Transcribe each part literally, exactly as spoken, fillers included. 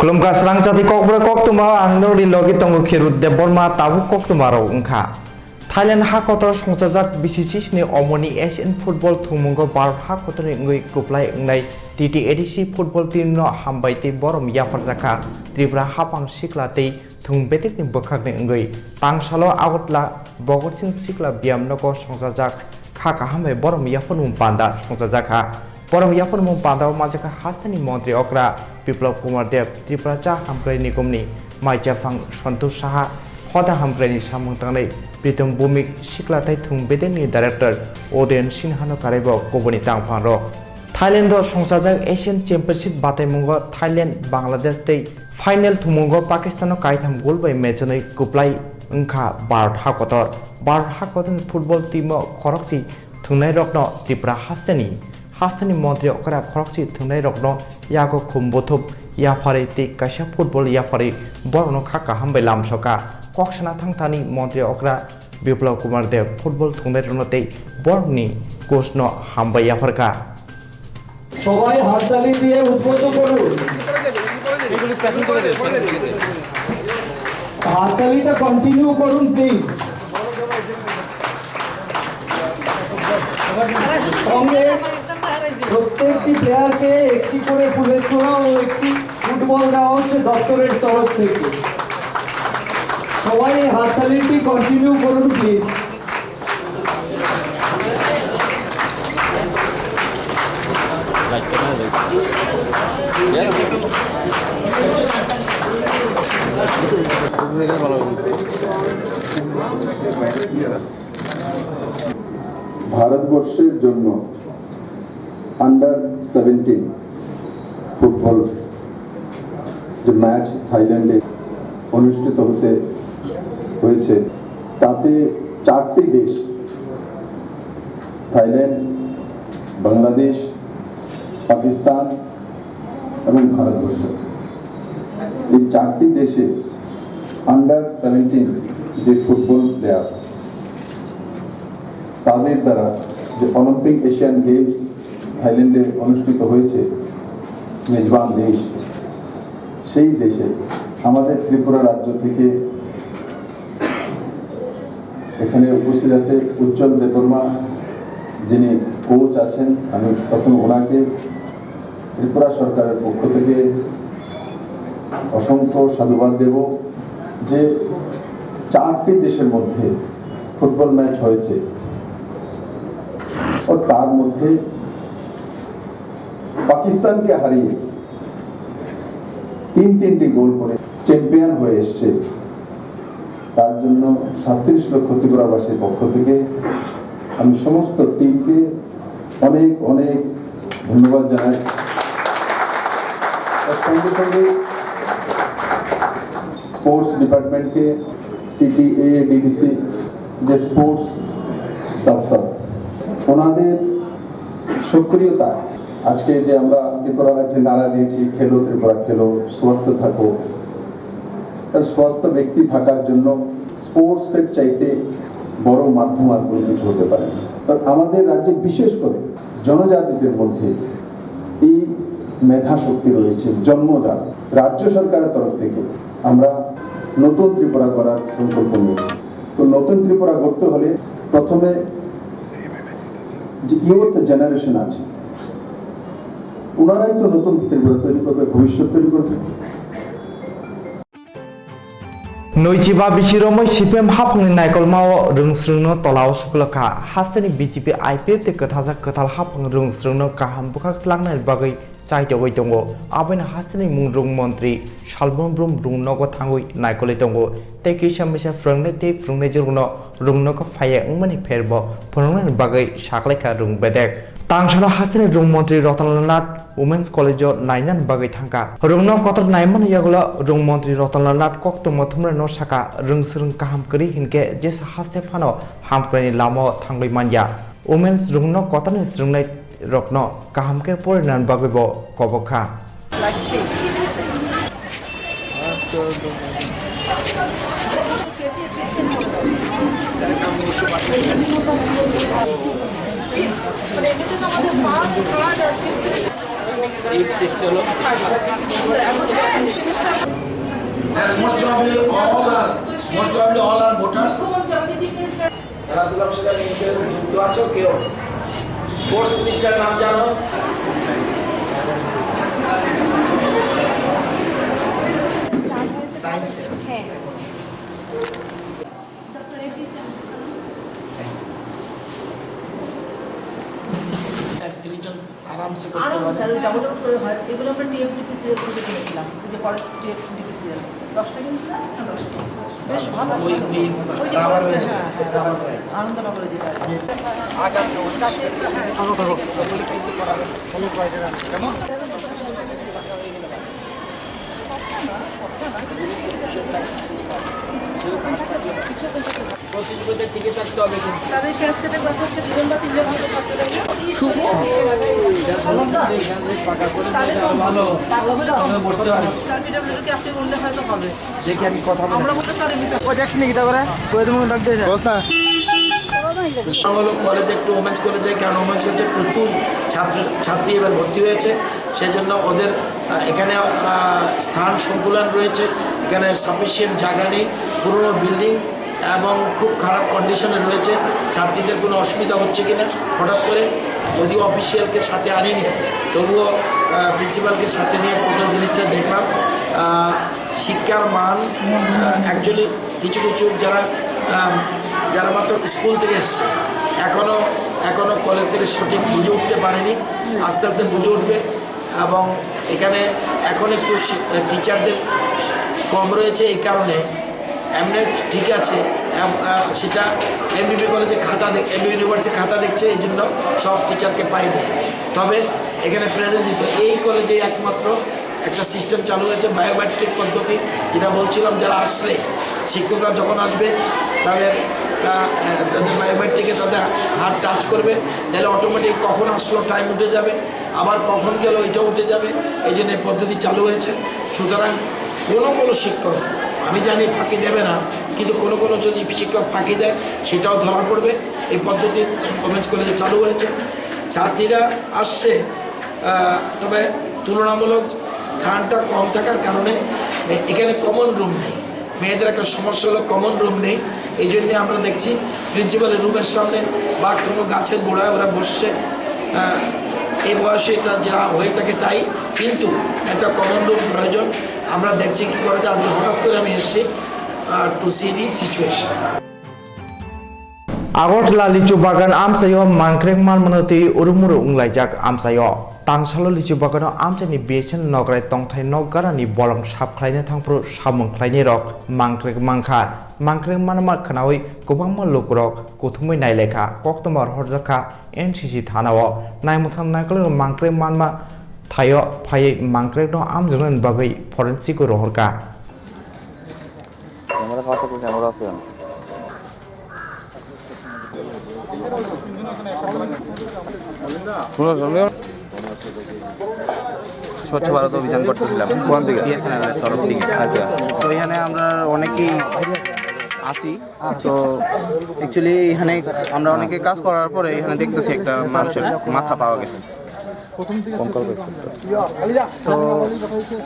Khulumkha srang chati kokborok koktwma ang norni logi tongo Kherut Debbarma tabuk koktwma rok wngkha. Thailand hakotor songchajak B C C ni omoni Asian Football thwngmungo Bharat hakotorni wngwi kwplai wngnai T T A D C football team no hambai tei borom yapharjakha Tripura haphang sikla tei thwng bedekni bwkhakni wngwi tangsalo Agartala Bhagat Singh Sikla Biyam Nogo songchajak kha kaham bai borom yapharmung panda songchajakha. Borom yapharmung pandao manjakha hasteni montri okra Biplab Kumar Deb, Tripura Cha Hamkrai Nigomni maichaphang Santosh Saha, hoda hamkraini samung tangnai Pritom Bhumik, sikla tei thwng bedekni director Udayan Sinhano karaibo kubuni tangphangrok. Thailand o songchajak Asian Championship bataimungo Thailand, Bangladesh tei final thwngmungo Pakistan o kaitham goal bai match-nwi kwplai wngkha Bharat hakotor. Bharat hakotorni football team o khorokse thwngnairokno Tripura hasteni, hasteni montri okra khorokse thwngnairokno yago khum buthub yapharwi tei kaisa football yapharwi borokno kha kaham bai lamsoka. Kok sana thangthani montri okra Biplab Kumar Deb football thwngnairokno tei borokni coach no hambai yapharkha. সবাই হাততালি দিয়ে উদ্বুদ্ধ করুন। হাততালিটা কন্টিনিউ করুন প্লিজ। সঙ্গে প্রত্যেকটি প্লেয়ারকে একটি করে ফুলের তোড়া ও একটি ফুটবল দেওয়া হচ্ছে দপ্তরের তরফ থেকে। সবাই এই হাততালিটি কন্টিনিউ করুন প্লিজ। ভারতবর্ষের জন্য আন্ডার সেভেন্টিন ফুটবল যে ম্যাচ থাইল্যান্ডে অনুষ্ঠিত হতে হয়েছে, তাতে চারটি দেশ, থাইল্যান্ড, বাংলাদেশ, পাকিস্তান এবং ভারতবর্ষ, এই চারটি দেশে আন্ডার সেভেন্টিন যে ফুটবল দেয়া, তাদের দ্বারা যে অলিম্পিক এশিয়ান গেমস থাইল্যান্ডে অনুষ্ঠিত হয়েছে, মেজবান দেশ, সেই দেশে আমাদের ত্রিপুরা রাজ্য থেকে এখানে উপস্থিত আছে উজ্জ্বল দেববর্মা, যিনি কোচ আছেন। আমি প্রথম ওনাকে ত্রিপুরা সরকারের পক্ষ থেকে অসংখ্য সাধুবাদ দেব যে চারটি দেশের মধ্যে ফুটবল ম্যাচ হয়েছে, ও তার মধ্যে পাকিস্তানকে হারিয়ে তিন তিনটি গোল করে চ্যাম্পিয়ন হয়ে এসছে। তার জন্য সাতত্রিশ লক্ষ ত্রিপুরাবাসীর পক্ষ থেকে আমি সমস্ত টিমকে অনেক অনেক ধন্যবাদ জানাই। তার সঙ্গে সঙ্গে স্পোর্টস ডিপার্টমেন্টকে, টিটিএ, ডিডিসি, যে স্পোর্টস দপ্তর, ওনাদের সক্রিয়তা। আজকে যে আমরা ত্রিপুরা রাজ্যে নারা দিয়েছি, "খেলো ত্রিপুরা খেলো, সুস্থ থাকো", কারণ সুস্থ ব্যক্তি থাকার জন্য স্পোর্টসের চাইতে বড় মাধ্যম আর কোনো কিছু হতে পারে না। কারণ আমাদের রাজ্যে বিশেষ করে জনজাতিদের মধ্যে এই মেধা শক্তি রয়েছে, জন্মজাত। রাজ্য সরকারের তরফ থেকে আমরা নতুন ত্রিপুরা করার সংকল্প নিয়েছি। তো নতুন ত্রিপুরা গড়তে হলে প্রথমে যে ইয়ুথ জেনারেশন আছে, ওনারাই তো নতুন ত্রিপুরা তৈরি করবে, ভবিষ্যৎ তৈরি করবে। Noichiba bisi romwi C P M haphangni naikolmao rwngsrwngno tolao suklwkha. Hasteni B J P I P F tei kwthajak kwthal haphang rwngsrwngno kaham bwkhak tlangnani bagwi chaitogwi tongo. Aboino hasteni mung rwng montri Salbon Brum rwng nogo thangwi naikolwi tongo. Tei kisa misa phrwngnai tei phrwngnaijwkno rwng nogo phaiya wngmani pherbo phwrwngnani bagwi saklaikha rwng bedek. Tangsano hasteni rwng montri Ratanlal Nath Women's College o nainani bagwi thangkha. Rwngno kotor naimani yagulo rwng montri Ratanlal Nath koktwma thumrano sakha, rwngsrwng kaham kwrwi hinkhe jesa haste phano hamkraini lamao thangwi manya. Women's rwngno kotorni swrwngnai rokno kaham khe porinani bagwi bo kobok kha. Eight six হলো। And most probably all are, most probably all are voters. খেলাধুলার সাথে নিজের যুক্ত আছো কেউ? স্পোর্টস মিনিস্টারের নাম জানো? সায়েন্স। হ্যাঁ। তিনজন আরামসে করতে পারে। স্যার, ওই ডাবল ডাবল করে হয়। এগুলো আমরা টিএফডিপিসিএল থেকে কিনেছিলাম, ওই যে ফরেস্ট টিএফডিপিসিএল। দশটা কিনছিলাম না দশটা? বেশ ভালো। ওই, ওই ওই যে রাবার ফরেস্ট, রাইড। হ্যাঁ, হ্যাঁ, রাবার রাইড। আনন্দনগরে যেটা আছে। আগ আছে, ওই কাছে একটু, হ্যাঁ। থাকো, থাকো। কেমন? প্রতিযোগিতায় টিকে থাকতে হবে কিন্তু। তবে সে আজকে তো ক্লাস হচ্ছে, দুজন বা তিনজন হয়তো ছাত্র থাকবে। তাহলে তো ভালো। তাহলে তো আমরা বসতে পারি। স্যার পিডব্লিউডিকে আপনি বললে হয়তো হবে। দেখি আমি কথা বলি। আমরা বলতে পারি না। ওই দেখছি নাকি তারপরে? ওই তুমি ডাক দিয়ে যা। বস না। হলো কলেজ, একটু ওমেন্স কলেজে, কারণ ওমেন্স কলেজে প্রচুর ছাত্র ছাত্রী এবার ভর্তি হয়েছে, সেজন্য ওদের, আহ, এখানে, আহ, স্থান সংকুলান রয়েছে, এখানে সাফিসিয়েন্ট জায়গা নেই, পুরনো বিল্ডিং এবং খুব খারাপ কন্ডিশনে রয়েছে। ছাত্রীদের কোনো অসুবিধা হচ্ছে কিনা, হঠাৎ করে যদিও অফিসিয়ালকে সাথে আনিনি, তবুও, আহ, প্রিন্সিপালকে সাথে নিয়ে টোটাল জিনিসটা দেখলাম। আহ, শিক্ষার মান, আহ, অ্যাকচুয়ালি কিছু কিছু যারা, আহ, যারা মাত্র স্কুল থেকে এসছে, এখনও, এখনও কলেজ থেকে সঠিক বুঝে উঠতে পারেনি, আস্তে আস্তে বুঝে উঠবে। এবং এখানে এখন একটু শি-, টিচারদের কম রয়েছে, এই কারণে এমনি ঠিক আছে, এম-, আহ, সেটা এমবিবি কলেজে খাতা দেখ-, এমবিবি ইউনিভার্সিটি খাতা দেখছে, এই জন্য সব টিচারকে পাইনি। তবে এখানে প্রেজেন্ট দিত, এই কলেজে একমাত্র একটা সিস্টেম চালু হয়েছে, বায়োমেট্রিক পদ্ধতি, যেটা বলছিলাম, যারা আসলে শিক্ষকরা যখন আসবে, তাদের, আহ, আহ, তাদের বায়োমেট্রিকে তাদের হাত টাচ করবে, তাহলে অটোমেটিক কখন আসলো টাইম উঠে যাবে, আবার কখন গেল এটাও উঠে যাবে। এই জন্য এই পদ্ধতি চালু হয়েছে। সুতরাং কোনো কোনো শিক্ষক, আমি জানি ফাঁকি দেবে না, কিন্তু কোনো কোনো যদি শিক্ষক ফাঁকি দেয়, সেটাও ধরা পড়বে। এই পদ্ধতি ওমেন্স কলেজে চালু হয়েছে। ছাত্রীরা আসছে, আহ, তবে তুলনামূলক স্থানটা কম থাকার কারণে এ-, এখানে কমন রুম নেই। মেয়েদের একটা সমস্যা হলো কমন রুম নেই, এই জন্য আমরা দেখছি প্রিন্সিপালের রুমের সামনে বা কোনো গাছের গোড়ায় ওরা বসছে। আহ, এই বয়সে এটা যা হয়ে থাকে তাই, কিন্তু একটা কমন রুম প্রয়োজন। আমরা দেখছি কী করা যায়। আজকে হঠাৎ করে আমি এসেছি, আহ, to see the situation. Agartala lichu bagan amchaio mangkrek manmano twi urumuru wnglaijak amchaio. Tangsalo lichu bagano amchaini B S N nokrai tongthai nok ganani bolong sap khlaina thangphuru samung khlainairok mangkrek mankha. Mangkrek manma khwnaui kwbangma lukurok kuthumui nailaikha, koktwma rohorjakha N C C thanao. Naimwthang naikolwi mangkrek manma thaio phaiwi mangkrekno amjaknani bagwi forensic-o rohorkha. Camera kata ko camera ase. স্বচ্ছ ভারত অভিযান করতেছিলাম। কোন দিকে? বিএসএনএল এর তরফ থেকে। আচ্ছা। তো এখানে আমরা অনেকেই আসি। তো অ্যাকচুয়ালি এখানে আমরা অনেকে কাজ করার পরে এখানে দেখতেছি একটা মানুষের মাথা পাওয়া গেছে। কঙ্কাল পেয়েছে। তো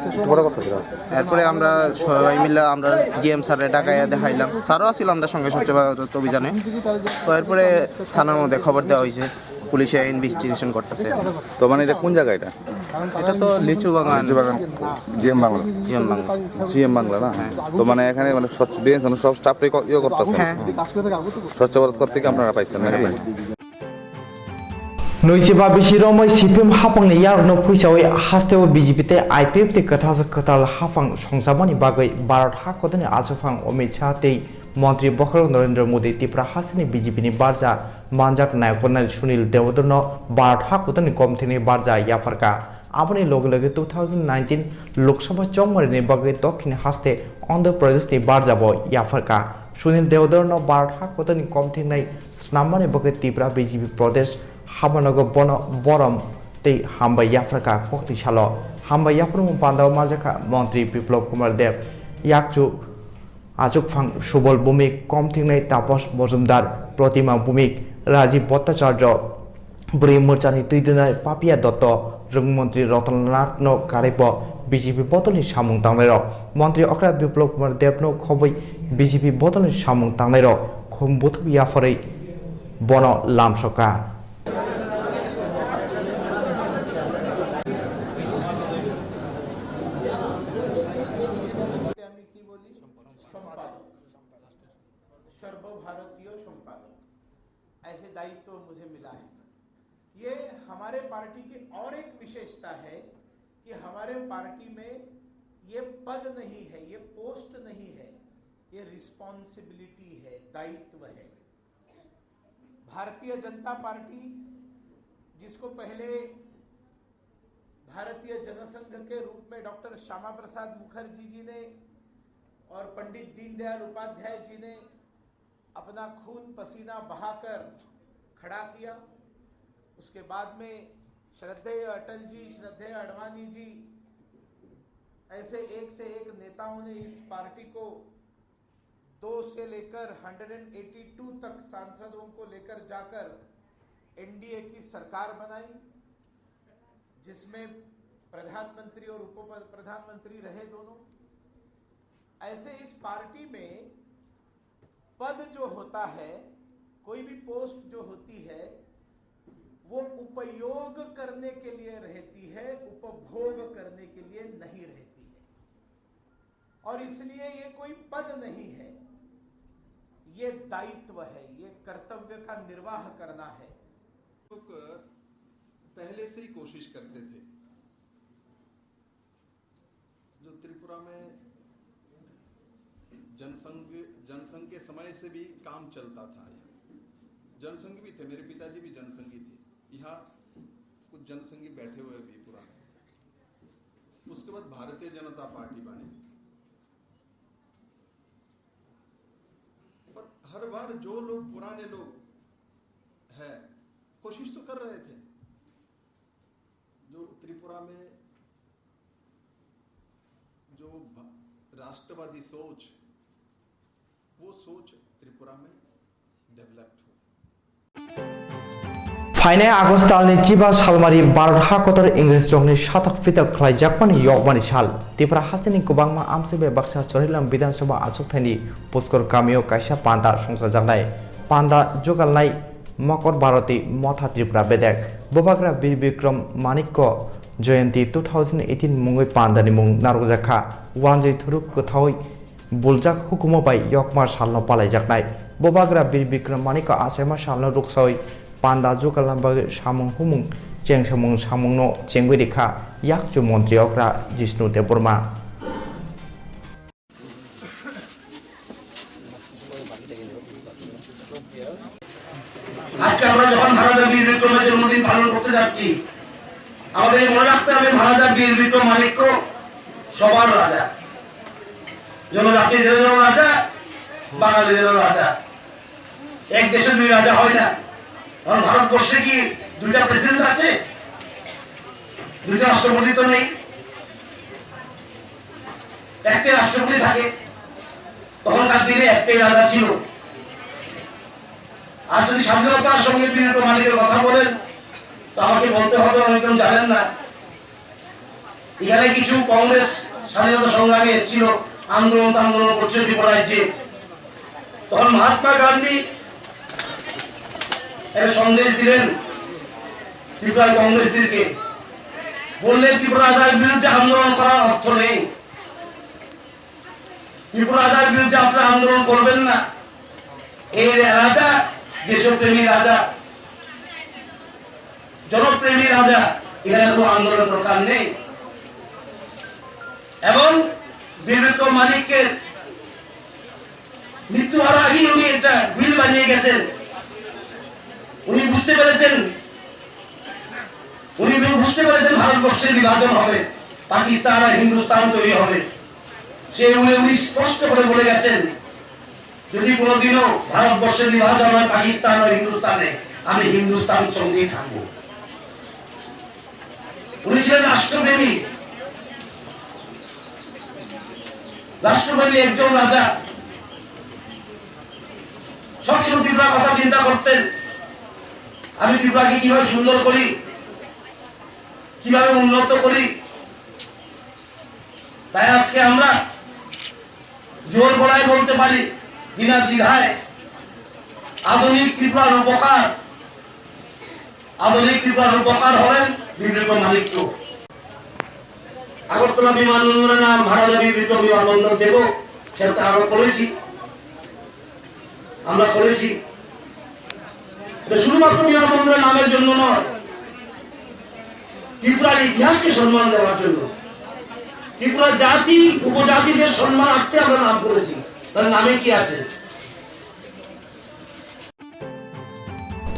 একটু বড় কথা ছিল। এরপরে আমরা সবাই মিলে আমরা জিএম স্যাররে ডাকাইয়া দেখাইলাম, স্যারও আছিল আমরা সঙ্গে স্বচ্ছ ভারত অভিযানে। তো এরপরে থানার মধ্যে খবর দেওয়া হয়েছে, পুলিশে ইনভেস্টিগেশন করতেছে। তো মানে এটা কোন জায়গা এটা? এটা তো লিচু বাগান। লিচু বাগান, জিএম বাংলা। জিএম বাংলা। জিএম বাংলা না? হ্যাঁ। তো মানে এখানে মানে স্বচ্ছ, বিএসএনএল সব স্টাফরাই ক-, ইয়ে করতেছে? হ্যাঁ। স্বচ্ছ ভারত থেকে আপনারা পাইছেন নাকি? Nui se ba bisi romwi C P M haphangni yarokno phuisaui hasteo B J P tei I P F tei kwthasa kwtal haphang songchabmani bagwi Bharat hakotorni achukphang Amit Shah tei Montri bokhorok Narendra Modi Tripura hasteni B J P ni barja manjak Nayakornai Sunil Deodorno Bharat hakotorni komthini barja yapharkha. Aboni loge loge two thousand nineteen Lok Sabha chongmarini bagwi Dokhin haste Andhra Pradesh ni barjabo yapharkha. Sunil Deodorno Bharat hakotorni komthingnai Snamani bagwi Tripura B J P Pradesh habanogo bono borom tei hambai yapharkha koktwi salo. Hambai yapharmung pandao manjakha Montri Biplab Kumar Deb, yakchu achukphang Subal Bhumik, komthingnai Tapas Mojumdar, Protima Bhumik, Rajiv Bhattacharya, bwrwi mwchani twi dwnai Papiya Dotto, Rwng montri Ratan Lal Nath no karwi bo B J P bodolni samung tangnairok, montri okra Biplab Kumar Deb no khobwi B J P bodolni samung tangnairok khum buthuk yapharwi bono lamsokha. আমি কি বলি? সম্পাদক, সর্বভারতীয় সম্পাদক, ऐसे दायित्व मुझे मिला है। ये हमारे पार्टी की और एक विशेषता है कि हमारे पार्टी में ये पद नहीं है, ये पोस्ट नहीं है, ये रिस्पॉन्सिबिलिटी है, दायित्व है। भारतीय जनता पार्टी, जिसको पहले भारतीय जनसंघ के रूप में डॉक्टर श्यामा प्रसाद मुखर्जी जी ने और पंडित दीनदयाल उपाध्याय जी ने अपना खून पसीना बहाकर खड़ा किया, उसके बाद में श्रद्धेय अटल जी, श्रद्धेय आडवाणी जी, ऐसे एक से एक नेताओं ने इस पार्टी को दो से लेकर हंड्रेड एंड एटी टू तक सांसदों को लेकर जाकर एनडीए की सरकार बनाई, जिसमें प्रधानमंत्री और उप प्रधानमंत्री रहे दोनों। ऐसे इस पार्टी में पद जो होता है, कोई भी पोस्ट जो होती है, वो उपयोग करने के लिए रहती है, उपभोग करने के लिए नहीं रहती है। और इसलिए ये कोई पद नहीं है, ये दायित्व है, ये कर्तव्य का निर्वाह करना है। लोग पहले से ही कोशिश करते थे, जो त्रिपुरा में जनसंघ, जनसंघ के समय से भी काम चलता था। यहाँ जनसंघ भी थे, मेरे पिताजी भी जनसंघी थे। यहाँ कुछ जनसंघी बैठे हुए भी पुराने। उसके बाद भारतीय जनता पार्टी बनी। पर हर बार जो लोग, पुराने लोग हैं, कोशिश तो कर रहे थे। जो त्रिपुरा में जो भ-, राष्ट्रवादी सोच, वो सोच त्रिपुरा में डेवलप्ड हो। Phainai August talni chiba salmari Bharat hakotor Ingresrokni satok pitok khlaijakmani yokmani sal. Tipra hasteni kwbangma amchai bai baksa Chorilam Bidhan Sabha achukthani Puskor kamio kaisa panda songchajaknai. Panda jugalnai Mokor Bharati Motha Tripura bedek. Bubagra Bir Bikram Manikko Jayanti two thousand eighteen mungwi pandani mung narwkjakha. Wanjwi thuruk kwthawi buljak hukumu bai yokma salno palaijaknai. Bubagra Bir Bikram Manikko achaima salno ruksawi panda jugalna bagwi samung humung chengsamung samungno chengwi rikha yakchu montri okra Jishnu Debbarma. আজকে আমরা যখন মহারাজা বীর বিক্রমের জন্মদিন পালন করতে যাচ্ছি, আমাদের মনে রাখতে হবে মহারাজা বীর বিক্রম মাণিক্য সবার রাজা, জনজাতিদেরও রাজা, বাঙালিদেরও রাজা। এক দেশে দুই রাজা হয় না। কারণ ভারতবর্ষে কি দুইটা প্রেসিডেন্ট আছে? দুইটা রাষ্ট্রপতি তো নেই, একটাই রাষ্ট্রপতি থাকে। তখনকার দিনে একটাই রাজা ছিল। আর যদি স্বাধীনতার সঙ্গে বীর মালিকের কথা বলেন, তো আমাকে বলতে হবে, অনেকজন জানেন না। এখানে কিছু কংগ্রেস স্বাধীনতা সংগ্রামী এসেছিল, আন্দোলন টান্দোলন করছে ত্রিপুরা রাজ্যে। তখন মহাত্মা গান্ধী একটা সন্দেশ দিলেন ত্রিপুরার কংগ্রেসদেরকে, বললেন, "ত্রিপুরা রাজার বিরুদ্ধে আন্দোলন করার অর্থ নেই, ত্রিপুরা রাজার বিরুদ্ধে আপনারা আন্দোলন করবেন না। এই রাজা দেশপ্রেমী রাজা, জনপ্রেমী রাজা, এখানে কোনো আন্দোলন দরকার নেই।" এবং বীর বিক্রম মানিক্যের মৃত্যু হওয়ার আগেই উনি একটা বিল বানিয়ে গেছেন। উনি বুঝতে পেরেছেন, উনি বু-, বুঝতে পেরেছেন ভারতবর্ষের বিভাজন হবে, পাকিস্তান আর হিন্দুস্তান তৈরি হবে। সেই উনি, উনি স্পষ্ট করে বলে গেছেন, "যদি কোনোদিনও ভারতবর্ষের বিভাজন হয় পাকিস্তান আর হিন্দুস্তানে, আমি হিন্দুস্তান সঙ্গেই থাকবো।" উনি ছিলেন রাষ্ট্রপ্রেমী, রাষ্ট্রপ্রেমী একজন রাজা। সবসময় ত্রিপুরার কথা চিন্তা করতেন, "আমি ত্রিপুরাকে কিভাবে সুন্দর করি, কি কিভাবে উন্নত করি, তাই আজকে আমরা জোর গলায় বলতে পারি, বিনা দ্বিধায় আধুনিক ত্রিপুরার রূপকার, আধুনিক ত্রিপুরার রূপকার হলেন বিপ্লব মানিক্য। আগরতলা বিমানবন্দরে নাম ভাড়া দাবি বিপ্লব বিমানবন্দর দেব, সেটা আমরা করেছি। আমরা করেছি। এটা শুধুমাত্র বিমানবন্দরের নামের জন্য নয়, ত্রিপুরার ইতিহাসকে সম্মান দেওয়ার জন্য, ত্রিপুরা জাতি উপজাতিদের সম্মানার্থে আমরা নাম করেছি। তার নামে কি আছে?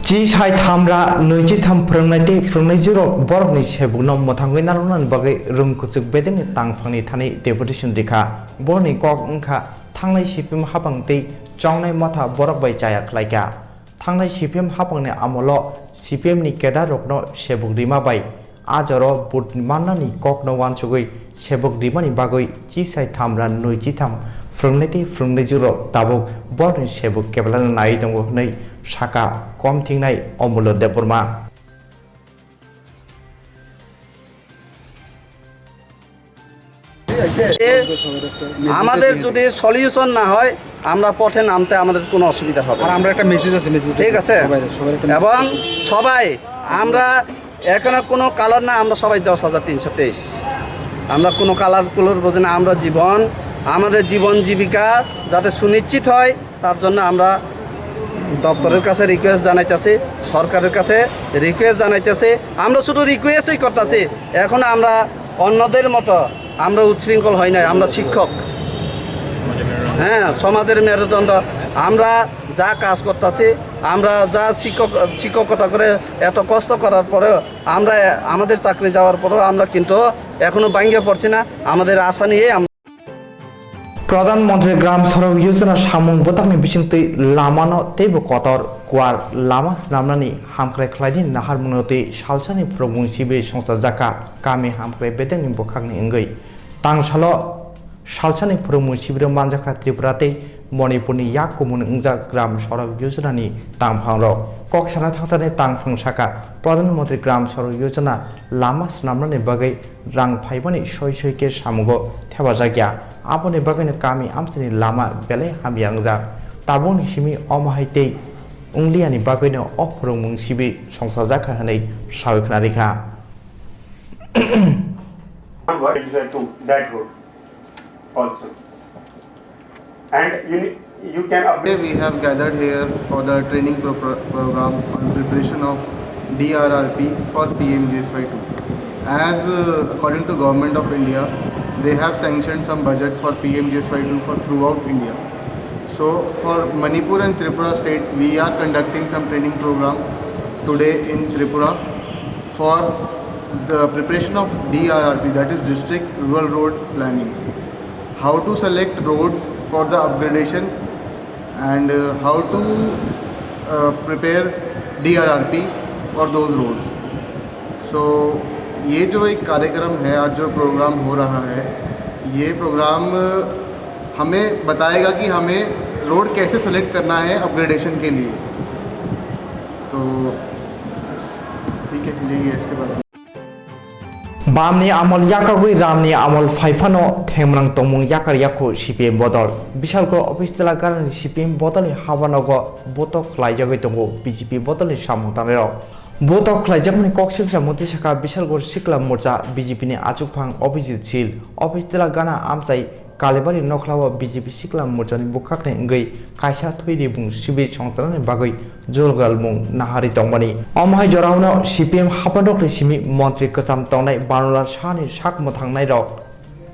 Chi sai thamra nwichi tham phwrwngnai tei phwrwngnaijwrok borokni sebukno mwthangwi narwknani bagwi rwngkwchwk bedengni tangphangni thani deputation rikha. Borokni kok wngkha thangnai C P M hapang tei chongnai motha borok bai chaya khlaikha. Thangnai C P M hapangni amolo C P M ni kedarrokno sebuk rima bai a jora vote mannani kokno uansugwi sebuk rimani bagwi chi sai thamra nwichi tham phwrwngnai tei phwrwngnaijwrok tabuk borokni sebuk keblano naiwi tongo hwnwi sakha kom thingnai Omulyo Debbarma. আমাদের যদি সলিউশন না হয়, আমরা পথে নামতে আমাদের কোনো অসুবিধা হবে আর না। আমরা একটা মেসেজ আছে, মেসেজ ঠিক আছে? সবাই, সবার একটা মেসেজ এবং আছে। সবাই, আমরা এখানে কোনো কালার না, আমরা সবাই দশ হাজার তিনশো তেইশ। আমরা কোনো কালার কুলোর বুঝি না। আমরা জীবন, আমাদের জীবন জীবিকা যাতে সুনিশ্চিত হয়, তার জন্য আমরা দপ্তরের কাছে রিকোয়েস্ট জানাইতেছি, সরকারের কাছে রিকোয়েস্ট জানাইতেছি। আমরা শুধু রিকোয়েস্টই করতেছি। এখন আমরা অন্যদের মতো আমরা উচ্ছৃঙ্খল হই নাই, আমরা শিক্ষক, হ্যাঁ, সমাজের মেরুদণ্ড। আমরা যা কাজ করতেছি, আমরা যা শিক্ষক, শিক্ষকতা করে এত কষ্ট করার পরেও আমরা, আমাদের চাকরি যাওয়ার পরেও আমরা কিন্তু এখনো ভাঙ্গিয়া পড়ছি না। আমাদের আশা নিয়ে আমরা Pradhan Mantri Gram Sadak Yojana samung bwtakni bisingtwi lamano teibo kotor kuar lama swnamnani hamkrai khlaidi naharmungno twi salsani phwrwngmung sibwi songchajakha kami hamkrai bedekni bwkhakni wngwi. Tangsalo salsani phwrwngmung sibirok manjakha Tripura tei Manipurni yak kumung wngjak Gram Sadak Yojanani tangphangrok. Kok sana thangthani tangphang sakha Pradhan Mantri Gram Sadak Yojana lama swnamnani bagwi rang phaimani soi soi khe samungo thepajakya. Aboni bagwino kami amchaini lama belai hamya wngjak. Tabukni simi omo hai tei wngliyani bagwino o phwrwngmung sibwi songchajakha hwnwi sawi khna rikha. What is that too? That road also. And you, you can update. Today we have gathered here for the training pro-, pro-, program on preparation of D R R P for P M G S Y two. As, uh, according to Government of India, they have sanctioned some budget for P M G S Y two for throughout India. So for Manipur and Tripura state, we are conducting some training program today in Tripura for the preparation of D R R P, that is District Rural Road Planning. How to select roads for the upgradation and, uh, how to, uh, prepare D R R P for those roads. So ये जो एक कार्यक्रम है, आज जो प्रोग्राम हो रहा है, ये प्रोग्राम, uh, हमें बताएगा कि हमें रोड कैसे सेलेक्ट करना है अपग्रेडेशन के लिए। तो बस, ठीक है, यही है इसके बारे में। Bamni amol yakagwi ramni amol phaiphano themrang tongmung yakar yakho C P M bodol. Bisalkor office tela ganani C P M bodolni habanogo botok khlaijagwi tongo B J P bodolni samung tangrok. Botok khlaijakmani kok silsa mwtwi sakha Bisalkor Sikla Morcha B J P ni achukphang Abhijit Sil, office tela gana amchai Kalibari nokhlao B J P sikla morchani bwkhakni wngwi kaisa thwi ribung sibwi songcharnani bagwi jolgalmung naharwi tongmani. Omo hai jorao C P M haphangni simi montri kwcham tongnai Banulal Sahani sak mwthangnairok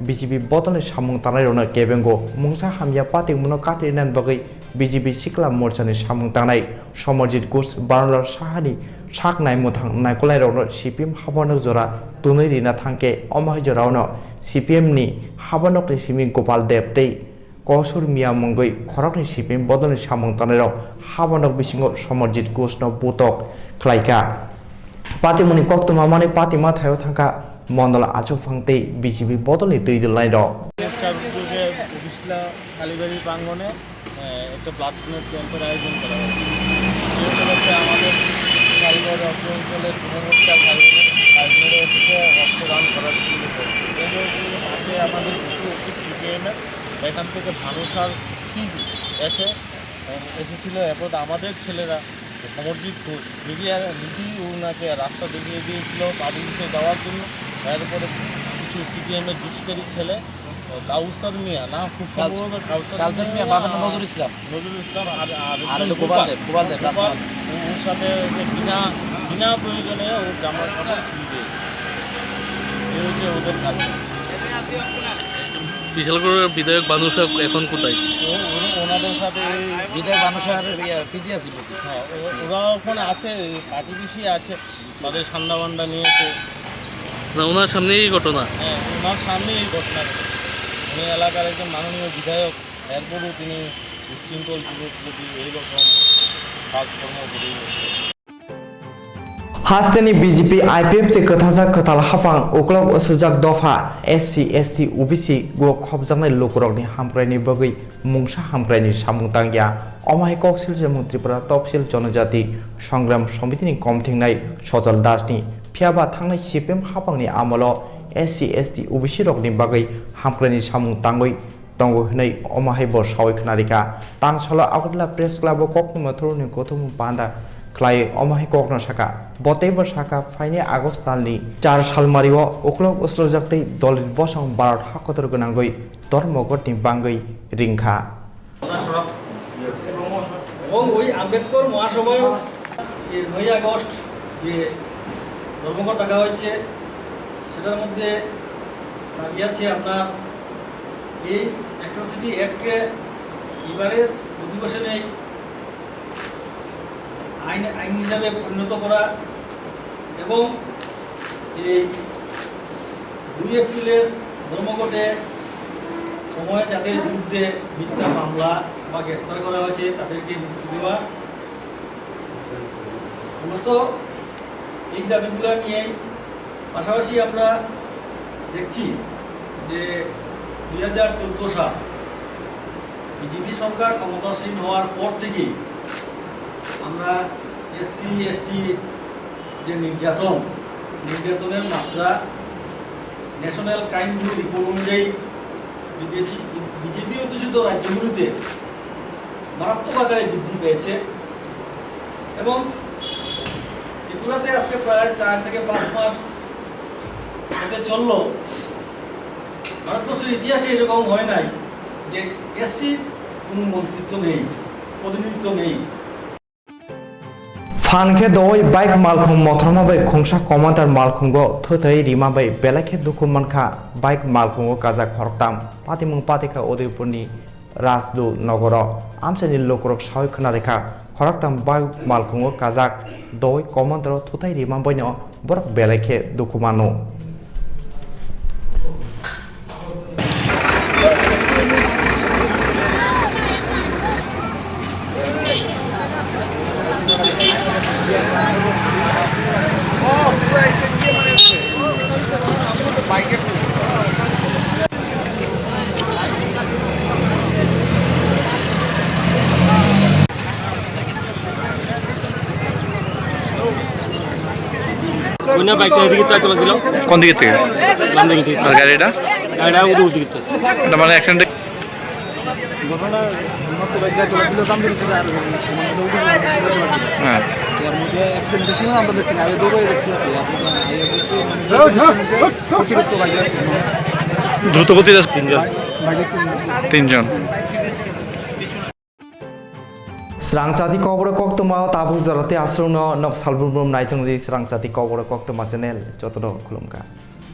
B J P bodolni samung tangnairokno kebengo mungsa hamya patikmungno kati rinani bagwi B J P sikla morchani samung tangnai Somarjit Ghosh Banulal Sahani sak naimwthang naikolnairokno C P M haphangni jora twnwi rina thangkhe, omo hai jorao C P M ni habanokni simi Gopal Deb tei Kosur Miya mungwi khoroknwi C P M bodolni samung tangnairok habanok bisingo Somarjit Ghoshno botok khlaikha. Patimungni koktwma manwi patima thaio thangkha mondol achukphang tei B J P bodolni twi dwlnairok. কালীবাড়ি প্রাঙ্গণে, আহ, একটা blood donate ক্যাম্পের আয়োজন করা হয়েছে। সেই উপলক্ষে আমাদের কালীবাড়ি অত্র অঞ্চলের যুবমোর্চা ভাই বোনের, ভাই বোনেরা এসেছে, রান করা শুরু করে। এবং এই পাশে আমাদের কিছু অফিস সিপিএম এর, এখান থেকে ভানুসার পিজি এসে, এসেছিল। এরপর আমাদের ছেলেরা, সমরজিৎ ঘোষ নিজে, নিজেই ওনাকে রাস্তা দেখিয়ে দিয়েছিল পাবলিশে যাওয়ার জন্য। এরপরে কিছু সিপিএম এর দুষ্কৃতী ছেলে, কাউসার মিয়া না, খুব কাউস-, সম্ভবত কাউসার কাউসার মিয়া, মিয়া, বাবার নাম নজরুল ইসলাম। নজরুল ইসলাম আর, আর আর একজন হলো গোপাল গোপাল, দেব, গোপাল গোপাল দেব, রাজকুমার। ও-, ওর সাথে এসে বিনা, বিনা প্রয়োজনে ওর জামা কাপড় ছিঁড়ে দিয়েছে। এই হচ্ছে ওদের কাজ। বিশালগড়ের বিধায়ক ভানুসার এখন কোথায়? ও-, ও-, ওনাদের সাথে এই বিধায়ক ভানুসার, ইয়ে, পিজি আছে বুকে। হ্যাঁ, ও-, ওরা ওখানে আছে, এই পার্টি বেশি আছে, তাদের সান্ডা বান্ডা নিয়েছে। না, ওনার সামনেই এই ঘটনা? হ্যাঁ, ওনার সামনেই এই ঘটনা ঘটেছে। উনি এলাকার একজন মাননীয় বিধায়ক, এরপরেও তিনি বিশৃঙ্খল যুবক যদি এইরকম কাজকর্ম করে হচ্ছে। Hasteni B J P I P F tei kwthajak kwtal haphang uklok usujak dopha S C, S T, O B C o khopjaknai lukurokni hamkraini bagwi mungsa hamkraini samung tangya. Omo hai kok silchimung Tripura Topsil Jonojati Songram Somitini kom thingnai Sojal Dasni. Phiyaba thangnai C P M haphangni amolo S C, S T, O B C rokni bagwi hamkraini samung tangwi tongo hwnwi omo hai bo sawi khwnarikha. Tangsalo Agartala Press Club o kokthumma thuruni kothumung panda khlai omo hai kokno sakha. Bo teibo sakha, phainai August talni char salmario uklok uslojaktwi Dalit bosong Bharat hakotor gwnangwi Dharmaghatni bangwi ringkha. এবং ওই আম্বেদকর মহাসভার যে নয় আগস্ট যে ধর্মঘট ডাকা হয়েছে, সেটার মধ্যে দাবি আছে আপনার এই অ্যাট্রোসিটি অ্যাক্টকে এবারের অধিবেশনে আইন, আইন হিসাবে পরিণত করা এবং এই দুই এপ্রিলের ধর্মঘটে সময় যাদের বিরুদ্ধে মিথ্যা মামলা বা গ্রেপ্তার করা হয়েছে তাদেরকে মুক্তি দেওয়া। মূলত এই দাবিগুলো নিয়ে পাশাপাশি আমরা দেখছি যে দুই হাজার চোদ্দো সাল বিজেপি সরকার ক্ষমতাসীন হওয়ার পর থেকেই আমরা এসসি, এসটি যে নির্যাতন, নির্যাতনের মাত্রা ন্যাশনাল ক্রাইম ব্যুরো রিপোর্ট অনুযায়ী বিজেপি, বিজেপি অধ্যুষিত রাজ্যগুলিতে মারাত্মক আকারে বৃদ্ধি পেয়েছে এবং ত্রিপুরাতে আজকে প্রায় চার থেকে পাঁচ মাস হতে চলল। ভারতবর্ষের ইতিহাসে এরকম হয় নাই যে এসসির কোনো মন্ত্রিত্ব নেই, প্রতিনিধিত্ব নেই। Phan khe dowai bike malkhung mothorma bai khungsa commander malkhungo thwthai rima bai belai khe dukhu mankha. Bike malkhungo kajak khoroktham patimung patikha Udaipurni Rajdu nogoro. Amchaini lukurok sawi khwnarikha, khoroktham bike malkhungo kajak dowai commander o thwthai rima baino borok belai khe dukhu mano. Koina bike ta edik ta tolak dilo. কোন দিকে থেকে? Lamdagi ta. আর গাড়িটা? Gaari udu udu ta. এটা মানে অ্যাক্সিডেন্ট? ঘটনা ঘটনা তলক যায়, তলক দিল, সামনে থেকে আর মানে উঠে গেল। হ্যাঁ। এর মধ্যে অ্যাক্সিডেন্ট বেশি না, আমরা দেখছি না, আগে দৌড়ে দেখছি আর কি। আপনারা আগে দেখছি, মানে, অতিরিক্ত বাইক আসছে, মানে, দ্রুত গতিতে আসছে। তিনজন। বাইকে তিনজন। তিনজন। Srangchati kokborok koktwma o tabuk jora tei aswkno nok salbrum brum naichomdi Srangchati kokborok koktwma channel jotono khulumkha.